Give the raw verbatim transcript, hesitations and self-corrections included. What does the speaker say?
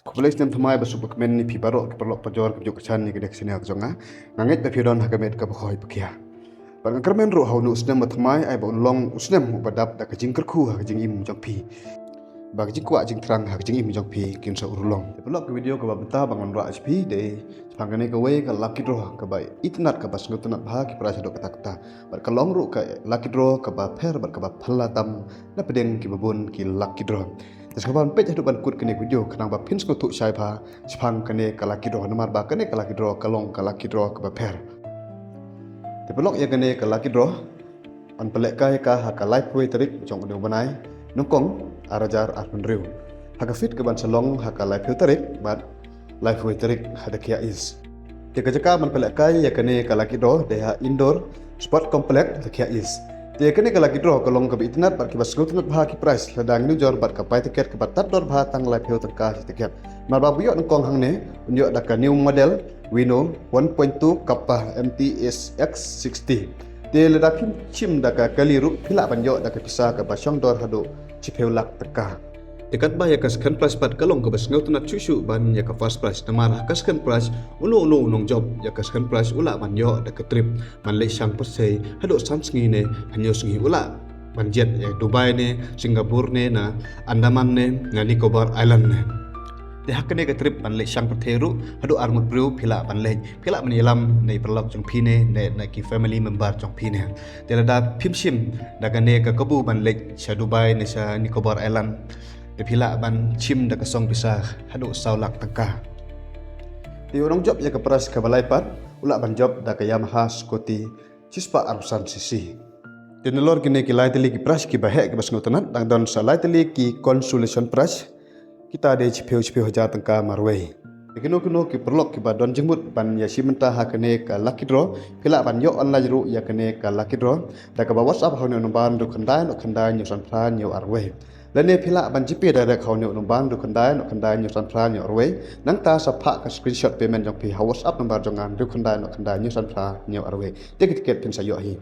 Khublei snem thymmai ba suk ba kmen ïa phi baroh ki paralok parajor kiba ju kyrshan ïa kane ka channel ka jong nga. Nga ngeit ba phi don ha ka met kaba khoi pakhia. Bad nga kyrmen ruh ha une u snem ba thymmai ai ba un long u snem uba dap da ka jingkyrkhu ha ka jingim jong phi. Ba ka jingkwah jingthrang ha ka jingim jong phi kin sa urlong. Te paralok, ka video kaba mynta ba ngan wanrah sha phi dei shaphang kane kawei ka lucky draw kaba itynnad, kaba sngewtynnad bha ki prize haduh katta katta. Bad ka long ruh ka lucky draw kaba pher bad kaba phylla tam na pdeng kiba bun ki lucky draw. Te sngewbha ban peit haduh ban kut kane ka video khnang ba phin sngewthuh shai bha shaphang kane ka lucky draw, namar ba kane ka lucky draw ka long ka lucky draw kaba pher. Te paralok, ïa kane ka lucky draw yn pynlehkai ka ha ka laiphew tarik jong une u bnai Nyngkong ar hajar arphew hynriew, ha ka fit kaban sa long ha ka laiphew tarik bad laiphew tarik ha Dkhiah East. Te ka jaka ban pynlehkai ïa kane ka lucky draw dei ha Indoor Sport Complex Dkhiah East. Te kane ka lucky draw ka long kaba itynnad bad kiba sngewtynnad bha ki prize, lada ngi nujor bad ka pai tiket kaba tad dor bha tang laiphew tyngka shi tiket. Namar ba uba ïoh nyngkong hangne un ïoh da ka new model Renault one point two Kappa M T S X sixty. Te lada phim shim da ka kali ruh phi lah ban ïoh da ka pisa kaba shong dor haduh shiphew lak tyngka. Te katba ïa ka second prize pat ka long kaba sngewtynnad shuh shuh ban ïa ka first prize, namar ha ka second prize uno uno u nongjop ïa ka second prize u lah ban ïoh da ka trip ban leit shang pyrthei haduh san sngi ne hynñiew sngi, u lah ban jied ïa Dubai ne Singapore ne na Andaman ne na Nicobar Island ne. Te ha kane ka trip ban leit shang pyrthei ruh haduh arngut briew phi lah ban leit, phi lah ban ïalam na i paralok jong phi ne, ne na ki family member jong phi ne. Te lada phim shim da kane ka kabu ban leit sha Dubai ne sha Nicobar Island, te phi lah ban shim da ka song pisa haduh saw lak tyngka. Te u nongjop ïa ka prize kaba lai pat u lah ban jop da ka Yamaha scooty shispah arphew san cc. Te nalor kine ki lai tylli ki prize kiba heh kiba sngewtynnad, dang don sa lai tylli ki consolation prize, kita dei shiphew shiphew hajar tyngka marwei. Te kino kino ki paralok kiba don jingmut ban ïashim bynta ha kane ka lucky draw, phi lah ban ïoh online ruh ïa kane ka lucky draw da kaba WhatsApp ha une u number hynriew khyndai hynñiew khyndai hynñiew san phra hynñiew arwei. Lane phi lah ban GPay direct ha une u number hynriew khyndai hynñiew khyndai hynñiew san phra hynñiew arwei. Nangta sa phah ka screenshot payment jong phi ha WhatsApp number jong nga hynriew khyndai hynñiew khyndai hynñiew san phra hynñiew arwei. Te ki tiket phin sa ïoh hi.